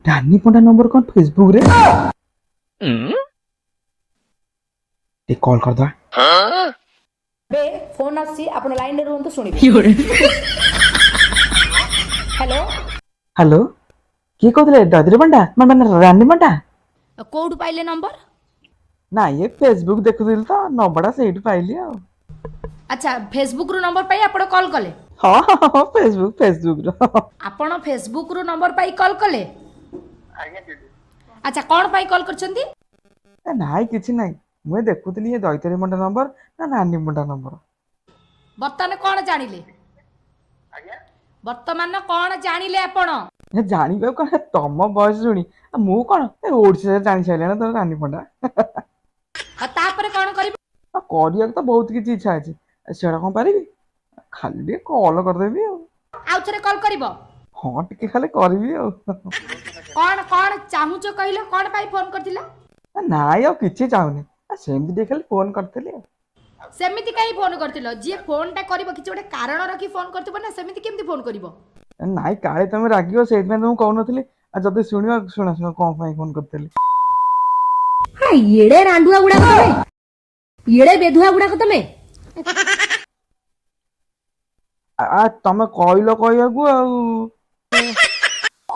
ରାନୀ Panda number କଣ ଫେସବୁକରେ? ଟିକେ କଲ୍ କରିଦବା। ଏବେ ଫୋନ୍ ଆସୁଛି, ଆପଣ ଲାଇନରେ ରୁହନ୍ତୁ, ଶୁଣିବେ। ହ୍ୟାଲୋ। ହ୍ୟାଲୋ, କିଏ କହୁଥିଲେ? ଦୈତାରୀ ପଣ୍ଡା ମାନେ ରାନୀ ପଣ୍ଡା? କୋଉଠୁ ପାଇଲେ ନମ୍ବର? ନାଇଁ, ଏ ଫେସବୁକ୍ ଦେଖୁଥିଲି ତ, ନମ୍ବରଟା ସେଇଠୁ ପାଇଲି ଆଉ। ଆଚ୍ଛା, ଫେସବୁକରୁ ନମ୍ବର ପାଇ ଆପଣ କଲ୍ କଲେ? ହଁ ହଁ, ଫେସବୁକରୁ। ଆପଣ ଫେସବୁକରୁ ନମ୍ବର ପାଇ କଲ୍ କଲେ? ଆଚ୍ଛା, କ'ଣ ପାଇଁ କଲ୍ କରିଛନ୍ତି? ଏ ନାଇଁ, କିଛି ନାଇଁ, ମୁଁ ଏ ଦେଖୁଥିଲି ଏ ଦୈତାରୀ ପଣ୍ଡା ନମ୍ବର ନା ରାନୀ ପଣ୍ଡା ନମ୍ବର। ବର୍ତ୍ତମାନ କ'ଣ ଜାଣିଲେ? ବର୍ତ୍ତମାନ କ'ଣ ଜାଣିଲେ ଆପଣ? ଏ ଜାଣିବାକୁ କଣ, ତମ ବୟସ ଶୁଣି ଆଉ ମୁଁ କଣ, ଏ ଓଡ଼ିଶା ଜାଣି ସାରିଲାଣି ତୋର ରାନୀ ପଣ୍ଡା। ଆଉ ତାପରେ କ'ଣ କରିବ? ଆଉ କରିବାକୁ ତ ବହୁତ କିଛି ଇଚ୍ଛା ଅଛି, ସେଟା କଣ ପାରିବି? ଖାଲି ଟିକେ କଲ୍ କରିଦେବି ଆଉ। ଆଉ ଥରେ କଲ୍ କରିବ? ହଁ, ଟିକେ ଖାଲି କରିବି ଆଉ। କ'ଣ କ'ଣ ଚାହୁଁଛ କହିଲ? କ'ଣ ପାଇଁ ଫୋନ୍ କରିଥିଲ? ଏ ନାଇଁ, ଆଉ କିଛି ଚାହୁଁନି, ସେମିତି ଟିକେ ଖାଲି ଫୋନ୍ କରିଥିଲି ଆଉ। ସେମିତି କାହିଁ ଫୋନ୍ କରିଥିଲ? ଯିଏ ଫୋନ୍ଟା କରିବ କିଛି ଗୋଟେ କାରଣ ରଖି ଫୋନ୍ କରିଥିବ ନା, ସେମିତି କେମିତି ଫୋନ୍ କରିବ? ଏ ନାଇଁ, କାଳେ ତମେ ରାଗିବ, ସେଇଥିପାଇଁ ତ ମୁଁ କହୁନଥିଲି। ଆଉ ଯଦି ଶୁଣିବ, ଶୁଣ ଶୁଣ, କଣ ପାଇଁ ଫୋନ୍ କରିଥିଲି। ଏଡେ ରାଣ୍ଡୁଆ ଗୁଡାକ ତମେ, ଏଡେ ବେଧୁଆ ଗୁଡାକ ତମେ। ଆ ତମେ କହିଲ କହିବାକୁ ଆଉ।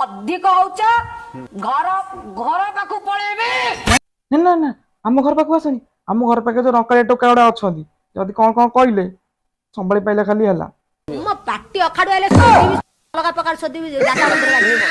ଅଧିକ ହଉଛ, ଘର ଘର ପାଖକୁ ପଳେଇବି। ନା ନା ନା, ଆମ ଘର ପାଖକୁ ଆସନି। ଆମ ଘର ପାଖରେ ଯୋଉ ରଙ୍କାଳିଆ ଟୋକା ଗୁଡା ଅଛନ୍ତି, ଯଦି କଣ କଣ କହିଲେ ସମ୍ଭାଳି ପାଇଲେ ଖାଲି ହେଲା। ମୋ ପାଟି ଅଖାଡୁ ହେଲେ ଶୋଧିବି, ଅଲଗା ପ୍ରକାର ଶୋଧିବି, ଜାଗା ମନ୍ଦିର ଲାଗିବ।